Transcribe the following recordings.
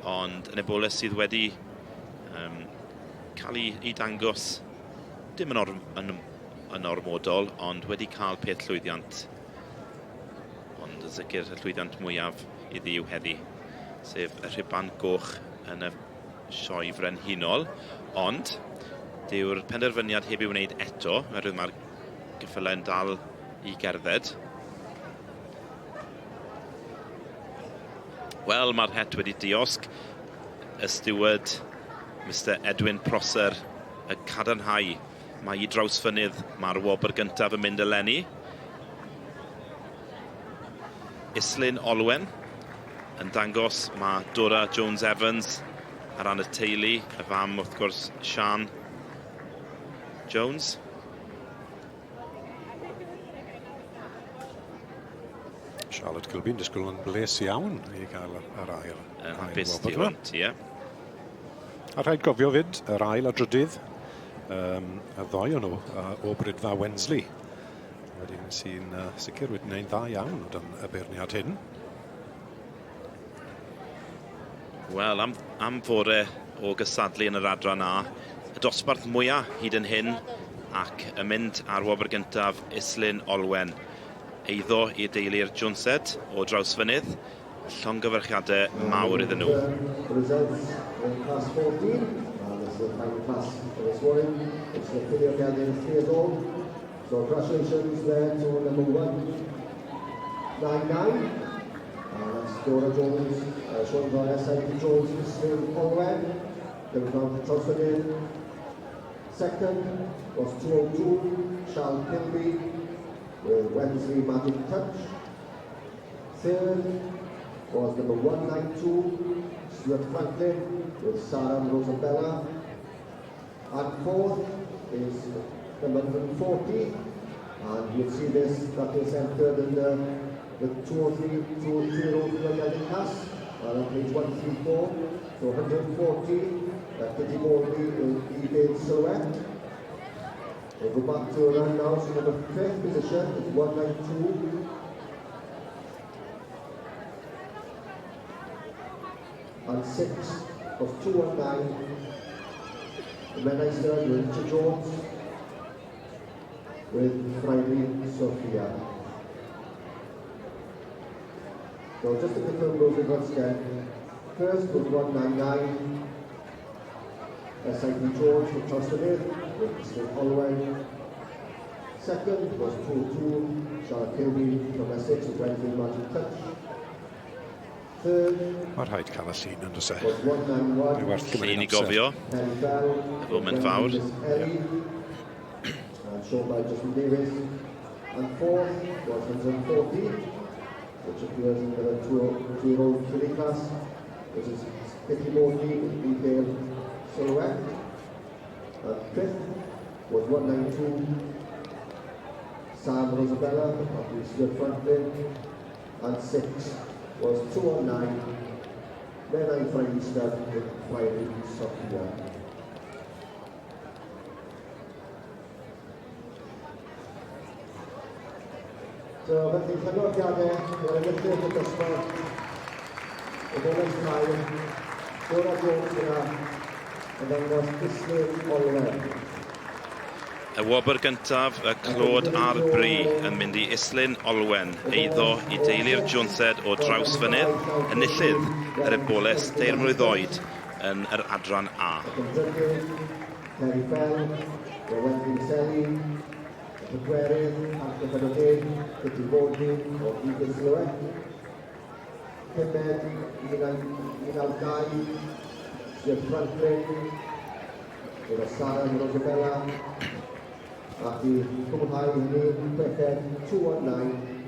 Ond yn eboles sydd wedi um, cael ei, ei dangos dim yn, or, yn, yn ormodol, ond wedi cael peth llwyddiant. Ond yn sicr y llwyddiant mwyaf iddi yw heddi, sef y rhuban goch yn y sioe frenhinol. Ond dyw'r penderfyniad heb ei wneud eto, oherwydd mae'r gyffylau'n dal i gerdded. Wel, mae'r het wedi diosg. Y steward, Mister Edwin Prosser, y cadarnhau mae i Drawsfynydd mae'r wobr gyntaf yn mynd eleni. Islyn Olwen yn dangos mae Dora Jones-Evans ar ran y teulu, y fam wrth gwrs Sian Jones. Charlotte Kilby'n disgwyl yn bles iawn i gael yr ail. Yn hapus tu hwnt, ie. A rhaid gofio fyd, yr ail a drydydd, um, y ddoi o'n nhw uh, o Brydfa Wensley. Wedyn sy'n uh, sicr wedi gwneud dda iawn o dan y beirniad hyn. Wel, am, am fore o gysadlu yn yr adran A, y dosbarth mwyaf hyd yn hyn, ac yn mynd ar wobr gyntaf Islyn Olwen. Eiddo i deulu'r Jonesed o Drawsfynydd, llongyfarchiadau mawr iddyn nhw. The results in class 14, and this is the final class for this morning. It's the Filio Gelding 3 years old. So congratulations there to number 199. And that's Dora Jones, uh, showing by SIP Jones, Islyn Olwen, coming from Trawsfynydd. Second was 202, Charles Kilby, with Wensley Magic Touch. Third was number 192, Stuart Franklin, with Sarah Rosabella. And fourth is number 140, and you'll see this, that is entered in the, the 203, 203 class, and on page 134, so 140, uh, Kitty Morley in eBay Silhouette. We'll go back to around now, so number fifth position is 192. And six was 219. The men I served with Richard Jones, with Friday Sophia. So just to confirm those results again, first was 199, SIP George from Trawsfynydd with Mr Holloway. Second was 2-2, Charlotte Kilby from Essex with Wednesday Magic Touch. Third Mae rhaid cael y llun yn does e? Mae werth gymryd Llun i gofio. Y foment fawr. Yeah. And shown by Justin Davies. And fourth was 140, which appears in the 2-year-old filly class, which is Kitty Morley with detailed silhouette. And fifth was 192, Sam Rosabella, of Stuart Franklin. And sixth was 219, Menai Friday Stud with Friday Sophia. So, felly, llongyfarchiadau i'r enillydd y dosbarth, y Boles Tair, Dora Jones yna, yn dangos Islyn Olwen. Y wobr gyntaf, y clod a'r bri, yn mynd i Islyn Olwen, eiddo i deulu'r Jonesed o Drawsfynydd, enillydd yr eboles deirmlwydd oed yn yr adran A. Ac yn drydydd, Terry Bell, Rowan Vincelli, Y pedwerydd, 140, Kitty Baldwin o Eagle Silhouette. Pumed, 1992, Stuart Franklin, gyda Sarah Rosabella. Ac i cwblhau hynny, chweched, 219,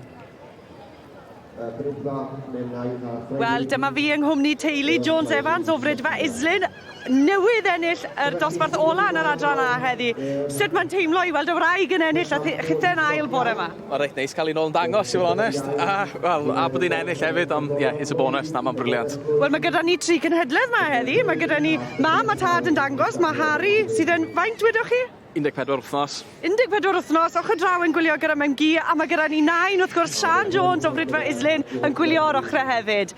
Wel, dyma fi yng nghwmni teulu Jones Evans o Fridfa Islyn, newydd ennill yr dosbarth ola yn yr adran A heddi. Sut mae'n teimlo i weld y wraig yn ennill a chithe yn ail bore yma? Mae'n reit neis cael ei nôl yn dangos, i fod yn onest. A, wel, a bod hi'n ennill hefyd, ond ie, yeah, it's a bonus, na, mae'n brilliant. Wel, mae gyda ni tri cenhedlaeth yma heddi. Mae gyda ni mam a tad yn dangos, mae Harry sydd yn, faint wedoch chi? 14 wythnos. 14 wythnos, ochr draw yn gwylio gyda Mam-gu, a mae gyda ni nain, wrth gwrs, Sian Jones o Fridfa Islyn yn gwylio o'r ochrau hefyd.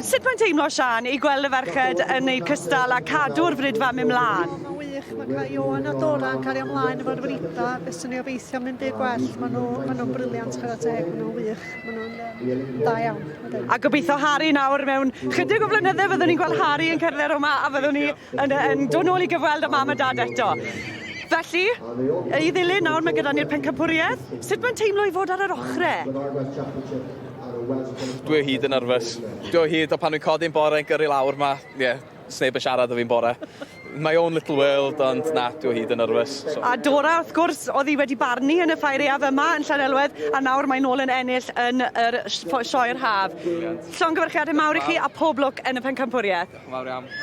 Sut mae'n teimlo, Sian, i gweld y ferched yn neud cystal a cadw'r Fridfa mynd mlaen? Mae'n wych, mae cael Ioan a Dora yn cario ymlaen efo'r frida, fyswn ni obeithio mynd byd gwell. Maen nhw, maen nhw'n brilliant, chwarae teg, maen nhw'n wych, maen nhw'n um, da iawn. A gobeithio Harry nawr mewn chydig o flynydde fyddwn ni'n gweld Harry yn cerdded yma a fyddwn ni yn, yn dod nôl i gyfweld â mam a dad eto. Felly, i ddilyn nawr mae gyda ni'r pencampwriaeth. Sut mae'n teimlo i fod ar yr ochrau? Dwi o hyd yn nervous. Dwi o hyd, o pan dwi'n codi'n bore yn gyrru lawr ma, ie, yeah, sneb yn siarad o fi'n bore. My own little world, ond na, dwi o hyd yn nervous. So. A Dora, wrth gwrs, oedd hi wedi barnu yn y ffair aeaf yma yn Llanelwedd, a nawr mae'n nôl yn ennill yn yr sioe'r haf. Llongyfarchiadau mawr i chi a pob lwc yn y pencampwriaeth. Diolch yn fawr iawn.